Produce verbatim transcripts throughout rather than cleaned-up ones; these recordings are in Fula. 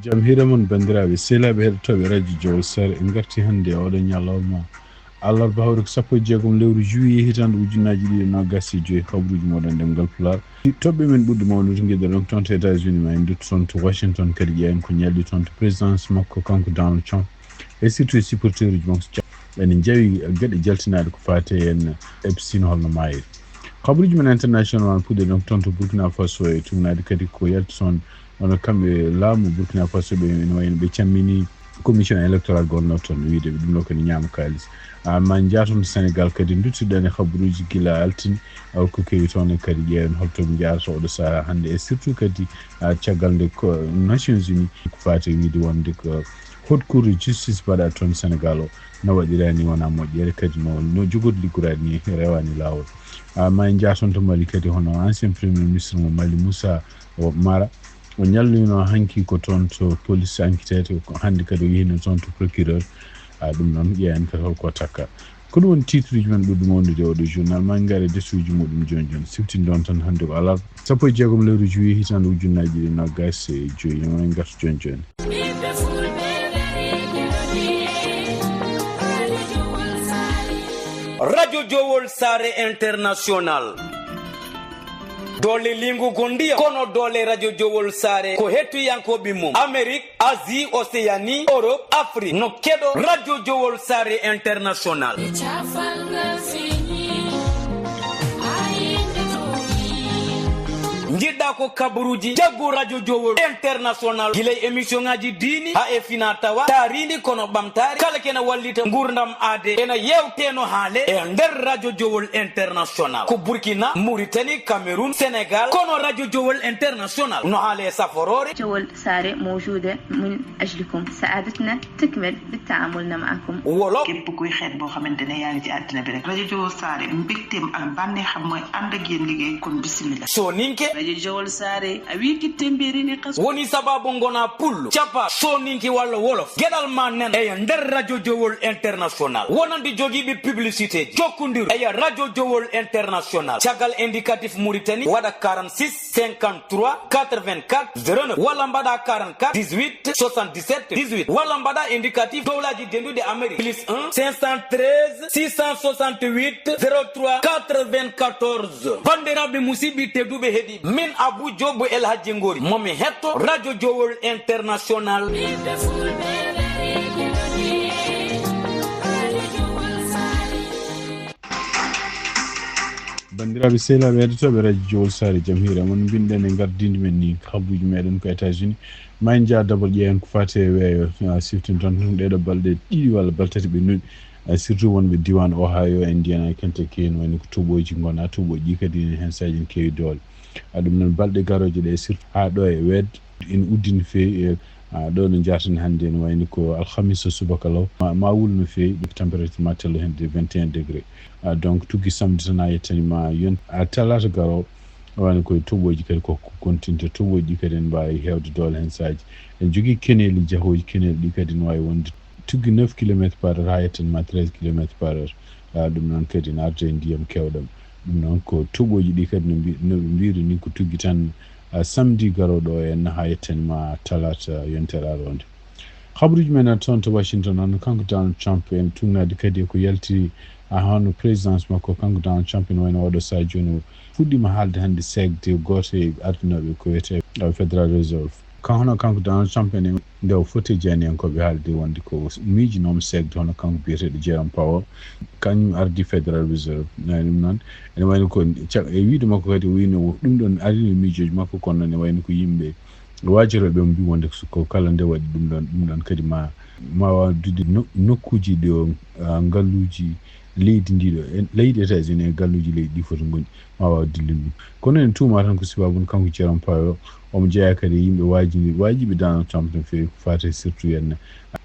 Jam hiire mon, banndiraaɓe sehilaaɓe heɗotooɓe Radio Jowol Sare. En ngarti hannde e oɗo ñalawma alarba, hawri ko sappo e jeegom lewru juillet, hitaande ujunnaji ɗiɗi e noogas e joyi. Habruuji moɗon ɗemngal Pulaar. Toɓɓe men ɓurɗe mawnude, ngiɗɗen ɗon toon to États-Unis, ma en ndutto toon to Washington, kadi ƴeewen ko ñalli toon to présidence makko, kanko Donald Trump, e surtout e supporteruji makko. Ene njawi geɗe jaltinaaɗe ko faati heen Epstein, holno maayiri. Habruuji men international, ma puɗɗe ɗon toon to Burkina Faso, e tuugnaade kadi ko yalti toon, wano kamɓe laamu Burkina Faso ɓe, ene wayno ɓe cammini commission électorale gonno toon, wiide ɓe ɗum ɗo kadi ñaama kaalis. Ah, ma njaaton Sénégal kadi, nduttuɗen e habruuji gila altine, awa ko kewi toon e kadi ƴeewen holto ɓe njaarata oɗo sahaa hannde, e surtout kadi, ah, caggal nde ko Nations Unies ko faati e wiide wonde ko Haute Cour de Justice mbaɗa toon Sénégal o, no waɗiraani wona moƴƴere, kadi no, no jogori liggoraade ni rewaani laawol. Ah, ma en njaaton to Mali kadi, hono ancien premier ministre mo Mali, Moussa Mara, o ñallino hanki ko toon to police enquête, ko hannde kadi o yehino toon to procureur. Ah, ɗum noon ƴeewen kadi holko takka. Ko ɗum woni titre uji men ɓurɗi mawnude oɗo journal. Ma en ngar e desuuji muɗum jooni jooni, siftinɗon tan hannde ko alarba sappo e jeegom lewru juillet hitaande ujunnaji ɗiɗi e noogas e joyi. Ma en ngartu jooni jooni. Radio Jowol Sare International. Doole lingu gondiya, kono doole Radio Jowol Sare ko hettuyankooɓe mum. Amérique, Asie, Océanie, Europe, Afrique. No keɗo Radio Jowol Sare International. Njiɗɗa ko kabaruuji, jaggu Radio Jowol International. Gila e émission ngaji diini, ha e fina tawa, taarindi kono ɓamtaare. Kala kene wallita ngurdam aade. Ena yewte no haale e nder Radio Jowol International. Ko Burkina, Mauritanie, Cameroun, Sénégal, kono Radio Jowol International no haale e saforoore. Jowol Sare موجودة من أجلكم. سعادتنا تكمل بالتعامل معكم. Wolof. Képp kuy xeet boo xamante ne yaa ngi ci àddina bi rek. Rajo Jowol Sare, mbégteem ak bànneexam mooy ànd ak yéen liggéey, kon bismillah. Soninke. Rajo Jowol Sare, a wi gitte mbiri ni xas. Woni sababu ngona pullo, capa, soninke walla wolof. Geɗal ma nen e nder Radio Jowol International. Wonande jogiiɓe publicité ji, jokkondiru e Radio Jowol International. Caggal indicatif Mauritanie, waɗa quarante-six, cinquante-trois, quatre-vingt-quatre, zéro neuf, walla mbaɗa quarante-quatre, dix-huit, soixante-dix-sept, dix-huit, walla mbaɗa indicatif dowlaji dendude Amérique, plus un, cinq cent treize, six cent soixante-huit, zéro trois, quatre-vingt-quatorze. Bandiraɓe, musidɓe tedduɓe heɗi, min Abou Diop El Hadji Ngori, momi hetto Radio Jowol International. Banndiraaɓe sehilaaɓe heɗotooɓe Radio Jowol Sare, jam hiire mon. Mbinɗen e ngardindi men ni, kabuuji meɗen ko États-Unis. Ma en njah dabal ƴeewen ko faati e weeyo, ah, siftin tan ɗum ɗeɗo balɗe ɗiɗi walla balɗe tati ɓe nduɗi. Ah, surtout wonɓe diiwaan Ohio, Indiana, Kentucky, en woni ko toɓooji ngona, toɓooji ɗi kadi heen saaji ne keewi doole. Ah, ɗum noon balɗe garooje ɗe surtout haa ɗo e weed, ene uddi no feewi, e, ah, ɗo no njaarten hannde ene wayni ko alhamisa subaka law. Ma, ma wul no feewi, ɗum température ma tello heen de vingt et un degré. Ah, donc tuggi samedi tan a yettani ma yon-, ah, talaata garoowo, wayno koye toɓooji kadi ko, ko continue. Toɓooji ɗi kadi ene mbaawi heewde doole heen saaji. En jogii keneeli jahooji, keneeli ɗi kadi ne waawi wonde tuggi neuf kilomètres par heure haa yettani ma treize kilomètres par heure. Ah, ɗum noon kadi ne arda e ndiyam keewɗam. Ɗum noon ko toɓooji ɗi kadi no mbi-, no ɓe mbiyri ni ko tuggi tan, ah, samedi garooɗo o en haa yettani ma talaata yontere arore nde. Habruuji men en toon to Washington, hono kanko Donald Trump en tuugnaade kadi e ko yalti, ah, hono présidence makko, kanko Donald Trump ene wayno oɗo sahaa jooni o fuɗɗiima haalde hannde seegde gooto e ardinooɓe ko wiyetee, ah, Federal Reserve. Kan hono kanko Donald Trump ene nde o foti e jeyaniyankooɓe haalde wonde ko miijinooma seegde hono kanko biyeteeɗo Jerome Powell, kañum ardi Federal Reserve. Nani ɗum noon, ene wayno ko ca-, e wiyde makko kadi o wiino ɗum ɗoon arini e miijooji makko, kono noon ene wayno ko yimɓe waajorooɓe mo mbii wonde ko kala nde waɗi ɗum ɗoon, ɗum ɗoon kadi ma, ma waaw dilli no-, nokkuuji ɗi o, ah, ngalluuji leydi ndi ɗo, e leydi États-Unis e ngalluuji leydi ɗi foti ngoni, ma waaw dillin ɗum. Kono en tuuma tan ko sababu kanko Jerome Powell, omo jeyaa kadi e yimɓe waaji-, waajiɓe Donald Trump no feewi ko faati surtout heen,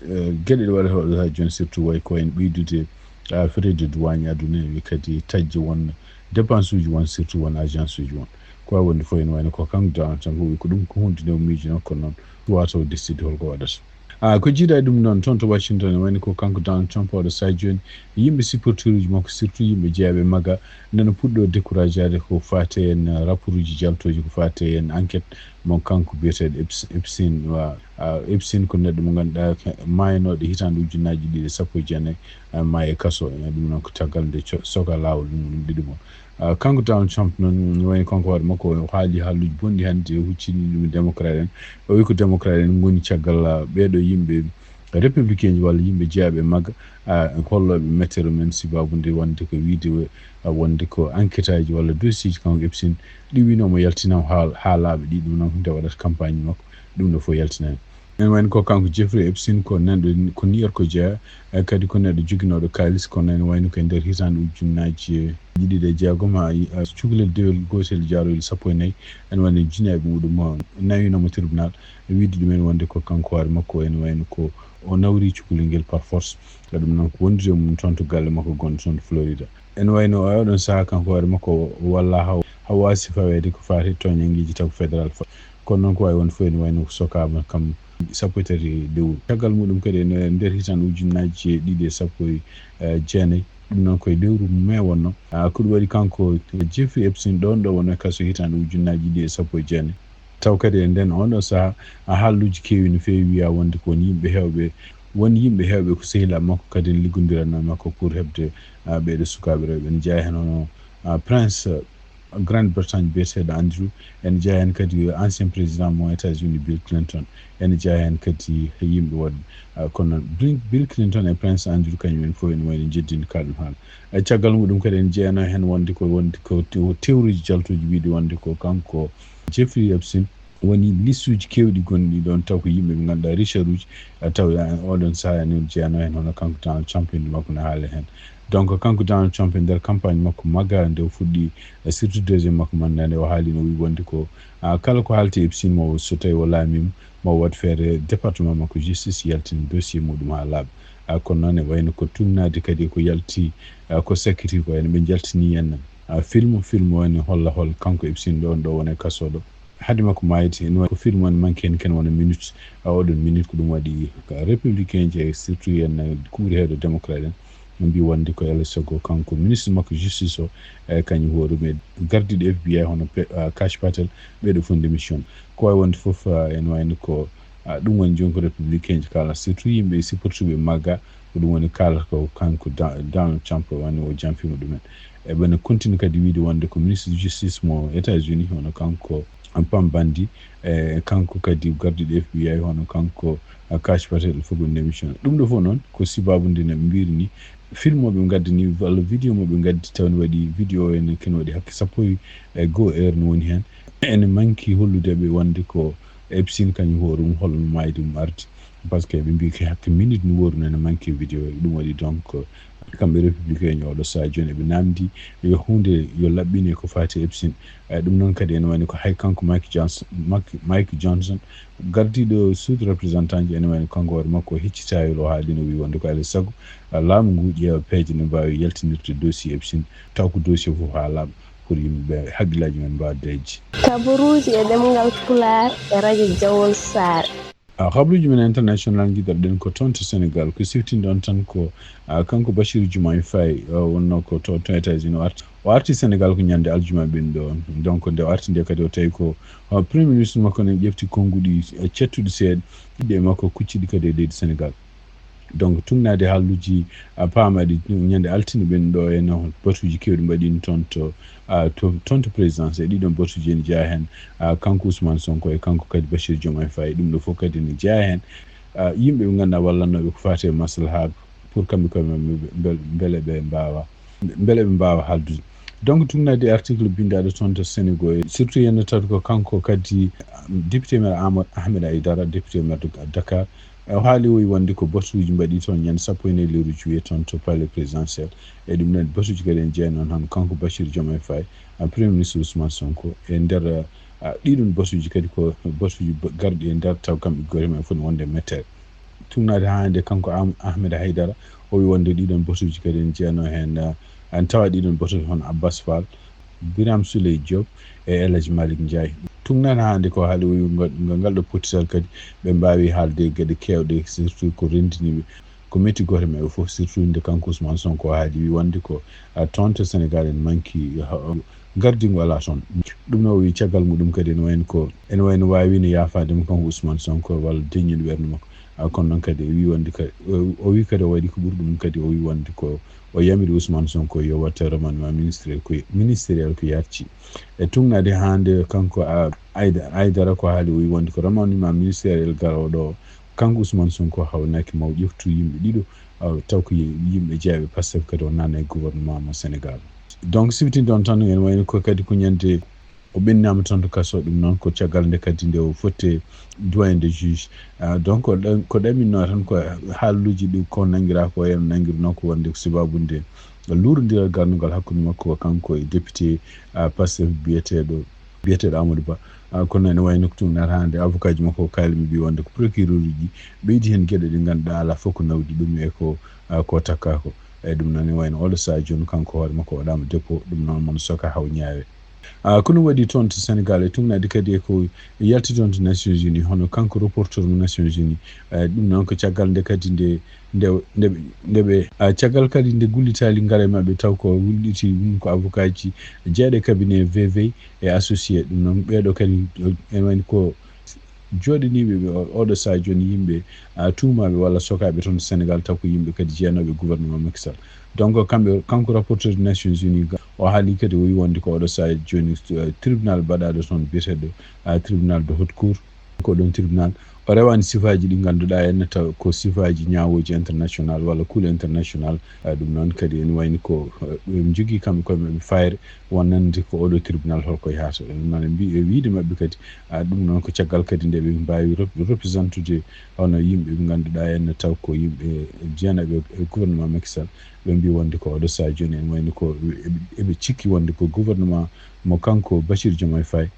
eh, geɗe ɗe waɗata waɗata jooni surtout way ko en ɓeydude, ah, frais de douane aduna en, wi kadi taƴde won dépense uji won surtout won agence uji won. Ko waawi wonde fof ene wayno ko kanko Donald Trump o wi ko ɗum ko huunde nde o miijino, kono noon waawata o décidé holko waɗata. Ah, ko jiidaa ɗum noon, toon to Washington, wayno ko kanko Donald Trump, oɗo sahaa jooni, yimɓe supporteruuji makko, surtout yimɓe jeyaaɓe MAGA, nana puɗɗoo décourageade ko faati en, ah, rapportuuji jaltooji, ko faati en enquête mo kanko biyeteeɗo Eps-, Epstein, wa-, ah, Epstein ko neɗɗo mo ngannduɗaa ka-, maaynooɗo hitaande ujunnaaji ɗiɗi e sappo e jeenayi, ah, maayi e kaso. Eh, ɗum noon ko caggal nde co-, soka laawol mum ɗum ɗiɗi mo. Ah, kanko Donald Trump noon, wayno kanko hoore makko, o haali haalluuji bonɗi hannde, o huccini ɗum e démocrate en. O wi ko démocrate en ngoni caggal, ah, ɓeeɗo yimɓe républicain ji walla yimɓe jeyaaɓe MAGA, ah, hollooɓe mettere men, sababu nde wonde ko wiide, ah, wonde ko enquête aji walla dossier ji kanko Epstein ɗi wino mo yaltinama haa, haa laaɓa ɗi, ɗum noon nde waɗata campagne makko, ɗum ɗo fof yaltinani. Ene wayno ko kanko Jeffrey Epstein, ko nanɗo, ko New York o jeyaa, eh, kadi ko neɗɗo joginooɗo kaalis, kono ene wayno ko e nder hitaande ujunnaaji ɗiɗi e jeegom, haa, eh, cukalel dewel gootel jaaroyel sappo e nayi, ene wayno jinaaɓe muɗum o nawino mo tribunal, e wiide ɗumen wonde ko kanko hoore makko, ene wayno ko o nawri cukalel ngel par force. Ɗum noon ko wondude e mum toon to galle makko gonɗo toon to Florida. Ene wayno o, oɗon sahaa kanko hoore makko o walla haw, haw waasi faweede ko faati toñanngeeji taw ko federal fa-, kono noon ko waawi wonde fof ene wayno ko sokaama kam sappo e tati lewru. Caggal muɗum kadi ene nder hitaande ujunnaaji ɗiɗi e sappo e, eh, jeenayi, ɗum noon ko e lewru mai wonno. Ah, ko ɗum waɗi kanko Jeffrey Epstein ɗoon ɗo wonno e kaso hitaande ujunnaaji ɗiɗi e sappo e jeenayi. Taw kadi e nden oon ɗo sahaa, a haalluuji keewi no feewi wiyaa wonde ko won yimɓe heewɓe, won yimɓe heewɓe ko sehilaaɓe makko kadi ne liggondiranno e makko pour heɓde, ah, ɓeeɗo sukaaɓe rewɓe. Ene jeyaa heen hono, ah, Prince, ah, Grande Bretagne biyeteeɗo Andrew, ene jeyaa heen kadi ancien président mo États-Unis Bill Clinton, ene jeyaa heen kadi yimɓe woɗɓe. Ah, kono noon Bill, Bill Clinton e Prince Andrew kañum en fof ene wayno njeddini kaɗum haala. E caggal muɗum kadi ene jeyanoo heen wonde ko, wonde ko te-, théorie ji jaltooji wiide wonde ko kanko Jeffrey Epstein woni listuuji keewɗi gonɗi ɗoon taw ko yimɓe ɓe ngannduɗaa richaruuji, eh, taw, eh, oɗon sahaa ene jeyanoo heen hono kanko Donald Trump, innde makko ne haala heen. Donc kanko Donald Trump e nder campagne makko MAGA nde o fuɗɗi, eh, surtout deuxième makko mandat nde o haali no wii wonde ko, ah, kala ko haalti Epstein mo so tawi o laamiima ma o waɗ feere département makko justice yaltina dossier muɗum haa laaɓa. Ah, kono noon e wayno ko tugnaade kadi ko yalti, ah, ko sakkiti ko ene ɓe njaltini en, ah, film, film o ene holla hol kanko Epstein ɗoon ɗo woni e kaso ɗo. Hade makko maayde, ene waɗi ko film woni manque heen ken wona minute, a oɗon minute ko ɗum waɗi ka républicain ji e surtout en, eh, kuuri heeɗo démocrate en, ɓe mbi wonde ko Ella Sogo kanko ministre makko justice o, e kañum hoore mum e gardiiɗo F B I hono Pe-, ah, Kash Patel, ɓeeɗo fof démission. Ko wawi wonde fof, ah, ene wayno ko, ah, ɗum woni jooni ko républicain ji kala surtout yimɓe supportuɓe MAGA, ko ɗum woni kala ko kanko Da-, Donald Trump woni o jamfima ɗumen. E ɓe no continue kadi wiide wonde ko ministre de justice mo États-Unis, hono kanko Pam Bondi, e kanko kadi gardiiɗo F B I, hono kanko, ah, Kash Patel fof ko démission. Ɗum ɗo fof noon ko sababu nde no ɓe mbiri ni, film mo ɓe ngaddani walla vidéo mo ɓe ngaddi taw ne waɗi vidéo ene ken waɗi hakke sappo e goo heure no woni heen. Ene manque hollude ɓe wonde ko Epstein kañum hoore mum holno maayde mum ardi. Par ce que ɓe mbi ko hakke minute no wooru no ene manque vidéo. Ɗum waɗi donc kamɓe républicain o ɗo sahaa jooni eɓe namdi yo huunde yo laɓɓine ko faati Epstein. Eh, ɗum noon kadi ene wayno ko hay kanko Mike Johnson, Mike, Mike Johnson, gardiiɗo suudu représentant ji, ene wayno kanko hoore makko o heccitaayol o haalino wi wonde ko alaa e sago, ah, laamu ngu ƴeewa peeje no mbaawi yaltinirde dossier Epstein taw ko dossier fof haa laaɓa pour yimɓe ɓe hakkillaaji men mbaawa dañde. Kabaruuji e ɗemngal Pulaar e radio Jawol Saare. Ah, habruuji men international ngiɗirɗen ko toon to Sénégal, ko siftinde on tan ko, ah, kanko Bassirou Diomaye Faye, ah, wonno ko to, to États-Unis o arti. O arti Sénégal ko ñande aljuma ɓen ɗo. Donc nde o arti nde kadi o tawi ko, ah, premier ministre makko ne ƴefti konnguɗi, eh, cettuɗi seeɗa, ɗiɗi e makko kucciɗi kadi e leydi Sénégal. Donc tugnaade haalluuji, ah, paamaaɗi ñande altine ɓen ɗo e no batuuji keewɗi mbaɗiino toon to, ah, to, toon to présidence. E ɗiɗon batuuji ene jeyaa heen, ah, kanko Ousmane Sonko e kanko kadi Bassirou Diomaye Faye. Ɗum ɗo fof kadi ene jeyaa heen, ah, yimɓe ɓe ngannduɗaa wallannooɓe ko faati e maslaha pour kamɓe koye maɓɓe mbele, mbele ɓe mbaawa, mbele ɓe mbaawa haaldude. Donc tugnaade article binndaaɗo toon to Sénégal, surtout ene tawi ko kanko kadi, ah, député maire Amadou Ahmed Aïdara, député maire de Dakar, o haali o wi wonde ko batuuji mbaɗi toon ñande sappo e nayi lewru juillet toon to palais présidentiel. E ɗum noon batuuji kadi en jeeyno noon kanko Bassirou Diomaye Faye, ah, premier ministre Ousmane Sonko e nder, ah, ɗiɗon batuuji kadi ko batuuji ba-, garɗi e nder taw kamɓe gooto men fof ne wonde e mettere. Tugnaade haa hannde kanko Am-, Ahmed Haydara o wi wonde ɗiɗon batuuji kadi en jeeyno heen, ah, en tawa ɗiɗon batuuji hono Abbas Fall, Birame Souleye Diop e El Hadj Malick Ndiaye. Ɗum nan hannde ko haali o wi ngal ɗo pottital kadi ɓe mbaawi haalde geɗe keewɗe, surtout ko renndiniiɓe ko metti gooto maɓɓe fof, surtout nde kanko Ousmane Sonko haali wi wonde ko toon to Sénégal en manki gardingo alaa toon. Ɗum no o wi caggal muɗum kadi ene wayno ko ene wayno waawino yaafaade mo kanko Ousmane Sonko walla deññude ɓernde makko. Kono noon kadi o wi wonde kadi o wi kadi o waɗi ko ɓuri ɗum kadi o wi wonde ko o yamiri Ousmane Sonko yo waɗ remaniement ministériel ko ministériel ko yarci e tugnaade hannde kanko Aïdara ko haali o wi wonde ko remaniement ministériel garooɗo o kanko Ousmane Sonko hawnaaki ma o ƴeftu yimɓe ɗiɗo taw ko yimɓe jeeɓe Pastef kadi o nana e gouvernement mo Sénégal. Donc siftinde on tan ene wayno ko kadi ko ñande o ɓennaama toon to kaso. Ɗum noon ko caggal nde kadi nde o fotte doyen de juge. Donc ko ɗaminno tan ko haaluuji ɗi ko nanngiraa ko heen nanngiruno ko wonde ko sababu nde luurondiral garnugal hakkunde makko kanko e député Pastef biyeteeɗo biyeteeɗo Amadou Ba. Kono ene wayno ko tugnaade hannde avocat ji makko o kaali mi mbi wonde ko procureur uji ɓeydi heen geɗe ɗe ngannduɗaa alaa fof ko nawdi ɗum e ko ko takkaako. Eyi ɗum noon ene wayno oɗo sahaa jooni kanko hoore makko waɗaama dépôt ɗum noon mono soka haw ñaawe. Ko ɗum waɗi toon to Sénégal e tugnaade kadi e ko yalti toon to Nations Unies hono kanko reporter mo Nations Unies. Ɗum noon ko caggal nde kadi nde nde nde nde ɓe caggal kadi nde gullitaali ngara e maɓɓe taw ko wulɗiti ɗum ko avocat ji jeeɗe cabinet V V et associé ɗum noon ɓeeɗo kadi ene wayno ko jooɗaniiɓe ɓe oɗo sahaa jooni yimɓe tuumaaɓe walla sokaaɓe toon Sénégal taw ko yimɓe kadi jeenooɓe gouvernement Macky Sall. Donc kamɓe kanko rapporteur des Nations Unies o haali kadi o wi wonde ko oɗo sahaa jooni tribunal baɗaaɗo toon biyeteeɗo tribunal de haute cour ko ɗoon tribunal o rewaani sifaaji ɗi ngannduɗaa ene taw ko sifaaji ñaawooji international walla cour international. Ɗum noon kadi ene wayni ko ɓe njogii kamɓe koye maɓɓe fayre wonnande ko oɗo tribunal holko yahata mana mbi e wiide maɓɓe kadi. Ɗum noon ko caggal kadi nde ɓe mbaawi représentude hono yimɓe ɓe ngannduɗaa ene taw ko yimɓe jeenaɓe e gouvernement Macky Sall ɓe mbi wonde ko oɗo sahaa jooni ene wayni ko eɓe cikki wonde ko gouvernement mo kanko Bassirou Diomaye Faye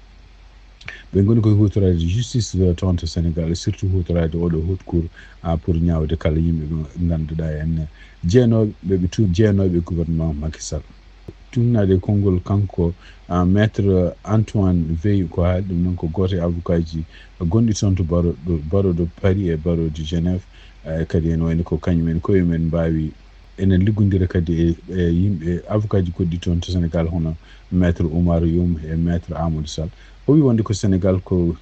ɓe ngoni koye huutoraade justice toon to Sénégal surtout huutoraade oɗo haute cour pour ñaawde kala yimɓe ɓe ngannduɗaa en jeenooɓe ɓe tu jeenooɓe gouvernement Macky Sall. Tugnaade konngol kanko maître Antoine Veil ko haali ɗum noon ko gooto e avocat ji gonɗi toon to baro baro de Paris e baro de Genève. Kadi ene wayno ko kañum en koye men mbaawi enen liggondira kadi e e yimɓe avocat ji goɗɗi toon to Sénégal hono maître Oumar Youm e maître Amadou Sall. O wi wonde ko Sénégal ko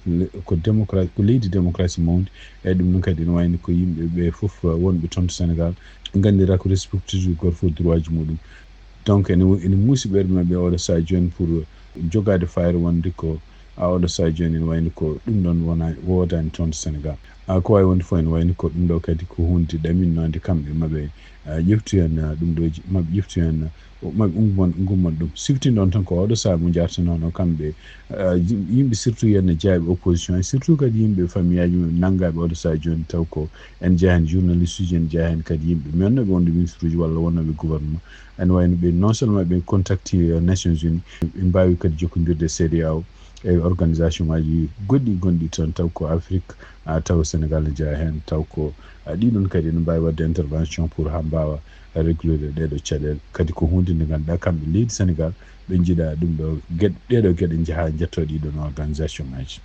ko démocratie ko leydi démocratie mawndi. Eyi ɗum noon kadi ene wayno ko yimɓe ɓe fof wonɓe toon to Sénégal nganndira ko respectude gooto fof droit ji muɗum. Donc ene ene muusi ɓerɗe maɓɓe oɗo sahaa jooni pour jogaade fayre wonde ko a oɗo sahaa jooni ene wayno ko ɗum ɗoon wona woodaani toon to Sénégal. Ko waawi wonde fof ene wayno ko ɗum ɗo kadi ko huunde ɗaminnoonde kamɓe maɓe ƴeftu heen ɗum ɗo maɓe ƴeftu heen maɓe ummon ngummon ɗum siftinde on tan ko oɗo sahaa mo njartanono kamɓe yimɓe surtout heen jeyaaɓe opposition e surtout kadi yimɓe famiyaaji maɓe nanngaaɓe oɗo sahaa jooni taw ko en njeyaa heen journaliste uji en njeyaa heen kadi yimɓe mennooɓe wonde ministre uji walla wonnooɓe gouvernement. Ene wayno ɓe non seulement ɓe contacti Nations Unies ɓe mbaawi kadi jokkondirde C D A O e organisation ngaji goɗɗi gonɗi toon taw ko Afrique taw Sénégal ne jeyaa heen taw ko ɗiɗon kadi ene mbaawi waɗde intervention pour haa mbaawa réglude ɗeeɗo caɗeele kadi ko huunde nde ngannduɗaa kamɓe leydi Sénégal ɓe njiɗa ɗum ɗo geɗe ɗeeɗo geɗe njaha njetto ɗiɗon organisation ngaji.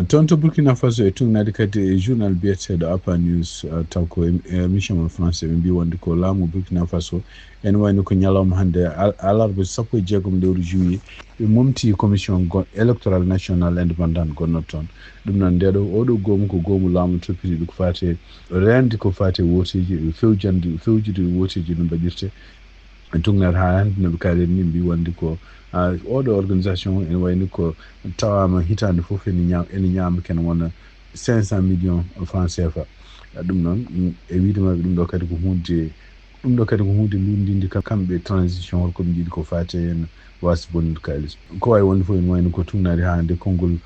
Toon to Burkina Faso e tugnaade kadi e journal biyeteeɗo Apa News taw ko émission mo français ɓe mbi wonde ko laamu Burkina Faso ene wayno ko ñalawma hannde alarba sappo e jeegom lewru juillet ɓe momti commission électorale nationale indépendante gonnoto toon. Ɗum noon ndeɗo oɗo goomu ko goomu laamu toppitiiɗo ko faati e rende ko faati e wooteeji fewjande fewjude wooteeji no mbaɗirte. Tugnaade haa hannde no ɓe kaaliri ni mbi wonde ko oɗo organisation ene wayni ko tawaama hitaande fof ene ñaama ene ñaama kene wona cinq cent millions francs C F A. Ɗum noon e wiide maɓɓe ɗum ɗo kadi ko hunde ɗum ɗo kadi ko hunde lunndinde kamɓe transition holko ɓe njiɗi ko faati heen waasde bonnude kaalis. Ko waawi wonde fof ene wayno ko tugnaade haa hannde konngol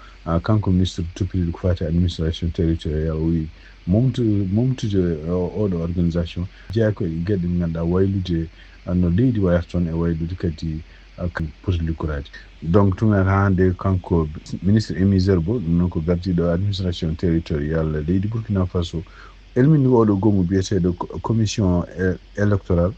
kanko ministre toppitiiɗo ko faati administration territorial o wi momtu momtude oɗo organisation jeyaa ko e geɗe ɗe ngannduɗaa waylude no leydi wayata toon e waylude kadi poti liggoraade. Donc tugnaade haa hannde kanko ministre Aimé Zerbo ɗum noon ko gardiiɗo administration territorial leydi Burkina Faso elmini oɗo goomu biyeteeɗo commission électorale.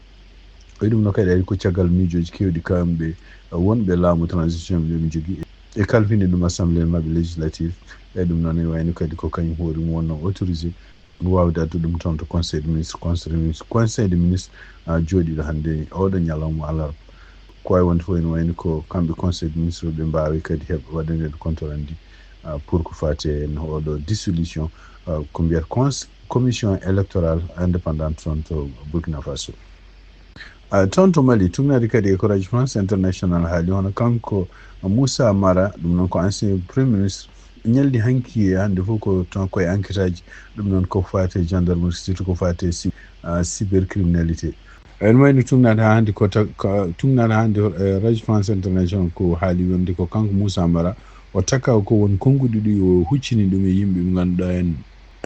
Eyi ɗum noon kadi ari ko caggal miijooji keewɗi kamɓe wonɓe laamu transition ɓe ɓe njogii. e kalfinde ɗum assemblée maɓɓe législative. E ɗum noon, e wayno kadi ko kañum hoore mum wonno autorisé waawde addu ɗum toon to conseil de ministre. Conseil de ministre, conseil de ministre, ah, jooɗiiɗo hannde oɗo ñalawma alarba. Ko wawi wonde fof ene wayno ko kamɓe conseil de ministre ɓe mbaawi kadi heɓ waɗaneede compte rendu, ah, pour ko faati e oɗo dissolution, ah, ko mbiyata cons-, commission électorale indépendante toon to Burkina Faso. Ah, toon to Mali, tugnaade kadi e ko Radio France International haali, hono kanko Moussa Mara, ɗum noon ko ancien premier ministre, ñalli hanki e hannde fof ko toon koye enquête aji, ɗum noon ko faati e gendarmerie, surtout ko faati e cy-, ah, cybercriminalité. Ene wayno tugnaade haa hannde ko ta-, ko tugnaade haa hannde, eh, Radio France International ko haali wonde ko kanko Moussa Mara, o takka ko won konnguɗi ɗi o huccini ɗum e yimɓe ɓe ngannduɗaa en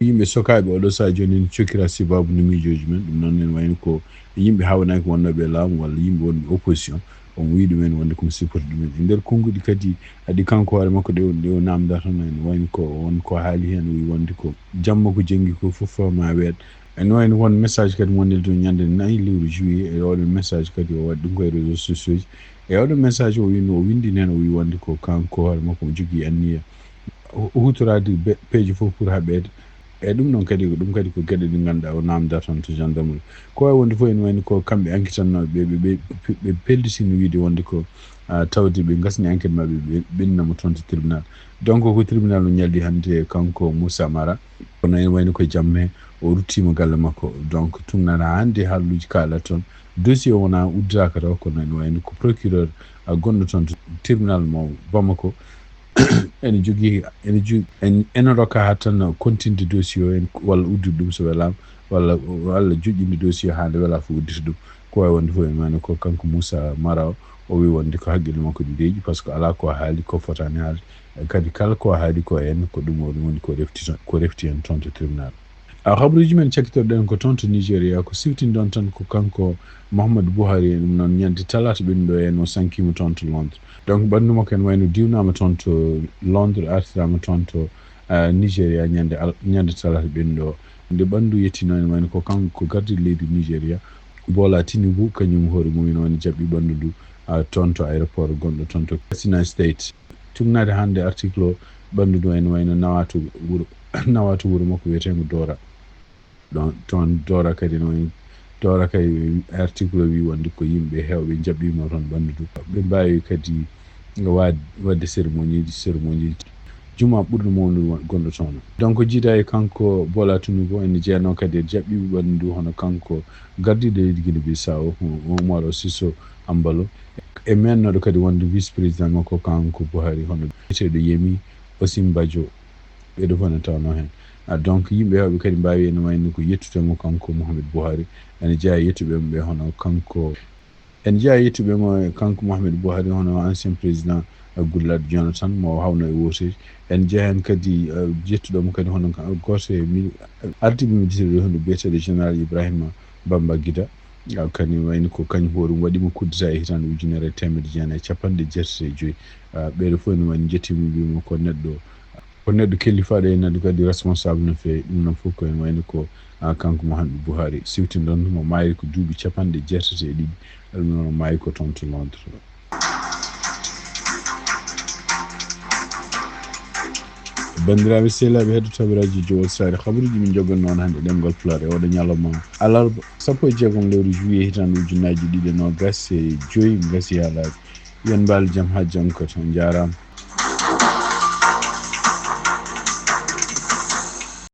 yimɓe sokaaɓe oɗo sahaa jooni ene cokira sababu no miijooji men. Ɗum noon ene wayno ko yimɓe hawnaaki wonnooɓe e laamu walla yimɓe wonɓe opposition. Omo wiyi ɗumen wonde komo supporte ɗumen. E nder konnguɗi kadi aɗi kanko hoore makko ɗe o, ɗe o naamnda tan ene wayno ko won ko haali heen, o wiyi wonde ko jamma ko jenngi ko fof ma weeɗ. Ene wayno won message kadi mo nelduno ñande nayi lewru juillet. E oɗon message kadi o waɗi ɗum koye réseaux sociaux ji. E oɗon message o wino, o windi heen, o wiyi wonde ko kanko hoore makko omo jogii anniya o, o hutoraade be-, peeje fof pour haɓeede. E ɗum noon kadi, ko ɗum kadi ko geɗe ɗe ngannduɗaa o naamnda toon to gendarmerie. Ko wawi wonde fof ene wayno ko kamɓe enquêtannooɓe ɓe, ɓe, ɓe, ɓe pellisino wiide wonde ko, ah, tawde ɓe ngasni enquête maɓɓe, ɓe ɓennamo toon to tribunal. Donc ko tribunal o ñalli hannde kanko Moussa Mara. Kono ene wayno ko jamma he o ruttiima galle makko. Donc tugnaade haa hannde haalluuji kaala toon. Dossier o wonaa uddiraaka taw, kono ene wayno ko procureur, ah, gonɗo toon to tribunal mo Bamako. Ene jogii, ene jo-, en-, ene rokka haa tan continde dossier o en, walla uddude ɗum so welaama, walla, walla joƴƴinde dossier haa nde welaa fof uddita ɗum. Ko wawi wonde fof ene wayno ko kanko Moussa Mara o, o wiyi wonde ko haqqille makko ɗi deeƴi, par ce que alaa ko haali ko fotaani haalde. Kadi kala ko haali ko heen, ko ɗum o woni ko refti toon, ko refti heen toon to tribunal. A, habaruuji men cakkitorɗen ko toon to Nigeria, ko siwtinɗon tan ko kanko Muhammadu Buhari, ɗum noon ñande talaata ɓennuɗo heen o sankiima toon to Londres. Donc ɓanndu makko ene wayno diwnaama toon to Londres, artiraama toon to, ah, Nigeria ñande al-, ñande talaata ɓennuɗo. Nde ɓanndu yettiino ene wayno ko kanko, ko gardiiɗo leydi Nigeria, Bola Tinubu, kañum hoore mum ene wayno jaɓɓi ɓanndu ndu, ah, toon to aéroport gonɗo toon to Katsina State. Tugnaade hannde article o, ɓanndu ndu ene wayno nawaato wuro, nawaato wuro makko wiyeteengo Dora. Ɗon, toon Dora kadi no, Dora kadi article o wi wonde ko yimɓe heewɓe jaɓɓiima toon ɓanndu ndu. Ɓe mbaawi kadi waad-, waɗde cérémonie ji, cérémonie ji juma ɓurɗo mawnude won-, gonɗo toon. Donc jiidaa e kanko Bola Tinubu ene jeyanoo kadi e jaɓɓiiɓe ɓanndu ndu, hono kanko gardiiɗo leydi Guinée Bissau, Umaro Sissoco Embaló, e meennooɗo kadi wonde vice président makko kanko Buhari, hono biyeteeɗo Yemi Osinbajo. Ɓeeɗo fof ne tawnoo heen. Ah, donc yimɓe heewɓe kadi mbaawi ene wayno ko yettude mo kanko Mohamed Buhari, ene jeyaa e yettuɓe mo ɓe hono kanko, ene jeyaa e yettuɓe mo kanko Mohamed Buhari hono ancien président, ah, Goodluck Jonathan mo hawno e wooteeji. Ene jeyaa heen kadi, ah, yettuɗo mo kadi hono ka-, gooto e mil-, ardiiɓe militaire hono biyeteeɗo général Ibrahima Bamba Gida. Ah, kadi wayno ko kañum hoore mum waɗi mo coup d'État e hitaande ujunere e teemedde jeenayi e capanɗe jeetati e joyi. Ah, ɓeeɗo fof ene wayno njettii mo, mbiyi mo ko neɗɗo, ko neɗɗo kellifaaɗo e neɗɗo kadi responsable no feewi. Ɗum noon fof ko ene wayno ko, ah, kanko Mohamed Buhari siwtinɗon mo maayri ko duuɓi capanɗe jeetati e ɗiɗi. Ɗum noon o maayi ko toon to Londres. Banndiraaɓe sehilaaɓe heɗotooɓe radio Jowol Saare, habaruuji min njogannoo on hannde ɗemngal Pulaar e oɗo ñalawma alarba sappo e jeegom lewru juillet hitaande ujunnaaji ɗiɗi e noogaas e joyi. Min ngasii haalaaji. Yo on mbaal jam haa janngo kadi. On njaaraama.